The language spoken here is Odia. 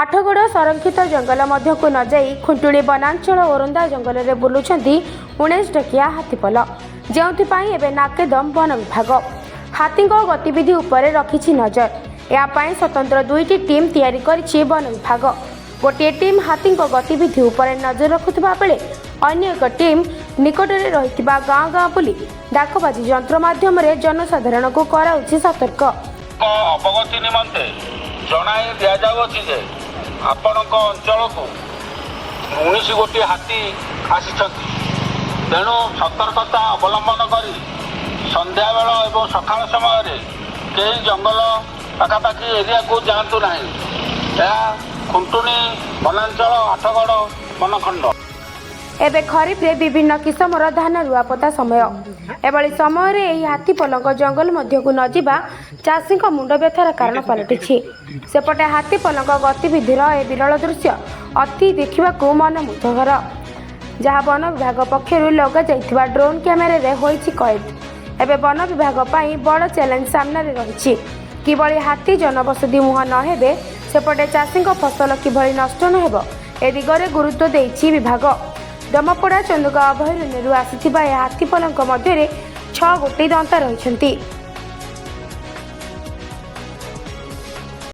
ଆଠଗଡ଼ ସଂରକ୍ଷିତ ଜଙ୍ଗଲ ମଧ୍ୟକୁ ନଯାଇ ଖୁଣ୍ଟୁଣି ବନାଞ୍ଚଳ ଓରନ୍ଦା ଜଙ୍ଗଲରେ ବୁଲୁଛନ୍ତି 19 ଟକିଆ ହାତୀପଲ, ଯେଉଁଥିପାଇଁ ଏବେ ନାକେଦମ ବନ ବିଭାଗ। ହାତୀଙ୍କ ଗତିବିଧି ଉପରେ ରଖିଛି ନଜର। ଏହା ପାଇଁ ସ୍ୱତନ୍ତ୍ର ଦୁଇଟି ଟିମ୍ ତିଆରି କରିଛି ବନ ବିଭାଗ। ଗୋଟିଏ ଟିମ୍ ହାତୀଙ୍କ ଗତିବିଧି ଉପରେ ନଜର ରଖୁଥିବା ବେଳେ ଅନ୍ୟ ଏକ ଟିମ୍ ନିକଟରେ ରହିଥିବା ଗାଁ ଗାଁ ବୁଲି ଡାକବାଜି ଯନ୍ତ୍ର ମାଧ୍ୟମରେ ଜନସାଧାରଣଙ୍କୁ କରାଉଛି ସତର୍କ। ଅବଗତି ନିମନ୍ତେ ଜଣାଇ ଦିଆଯାଉଅଛି ଯେ ଆପଣଙ୍କ ଅଞ୍ଚଳକୁ 19 ଗୋଟି ହାତୀ ଆସିଛନ୍ତି। ତେଣୁ ସତର୍କତା ଅବଲମ୍ବନ କରି ସନ୍ଧ୍ୟାବେଳ ଏବଂ ସକାଳ ସମୟରେ କେହି ଜଙ୍ଗଲ ପାଖାପାଖି ଏରିଆକୁ ଯାଆନ୍ତୁ ନାହିଁ। ଏହା ଖୁଣ୍ଟୁଣି ବନାଞ୍ଚଳ, ଆଠଗଡ଼ ବନଖଣ୍ଡ। ଏବେ ଖରିଫରେ ବିଭିନ୍ନ କିସମର ଧାନ ରୁଆପୋତା ସମୟ। ଏଭଳି ସମୟରେ ଏହି ହାତୀପଲଙ୍କ ଜଙ୍ଗଲ ମଧ୍ୟକୁ ନଯିବା ଚାଷୀଙ୍କ ମୁଣ୍ଡ ବ୍ୟଥାର କାରଣ ପାଲଟିଛି। ସେପଟେ ହାତୀପଲଙ୍କ ଗତିବିଧିର ଏ ବିରଳ ଦୃଶ୍ୟ ଅତି ଦେଖିବାକୁ ମନମୁଗ୍ଧକର, ଯାହା ବନ ବିଭାଗ ପକ୍ଷରୁ ଲଗାଯାଇଥିବା ଡ୍ରୋନ୍ କ୍ୟାମେରାରେ ହୋଇଛି କଏଦ। ଏବେ ବନ ବିଭାଗ ପାଇଁ ବଡ଼ ଚ୍ୟାଲେଞ୍ଜ ସାମ୍ନାରେ ରହିଛି, କିଭଳି ହାତୀ ଜନବସତି ମୁହାଁ ନ ହେବେ, ସେପଟେ ଚାଷୀଙ୍କ ଫସଲ କିଭଳି ନଷ୍ଟ ନ ହେବ, ଏ ଦିଗରେ ଗୁରୁତ୍ୱ ଦେଇଛି ବିଭାଗ। ଡମପଡ଼ା ଚନ୍ଦୁକା ଅଭୟାରଣ୍ୟରୁ ଆସିଥିବା ଏ ହାତୀପଲଙ୍କ ମଧ୍ୟରେ ଛଅ ଗୋଟି ଦନ୍ତା ରହିଛନ୍ତି।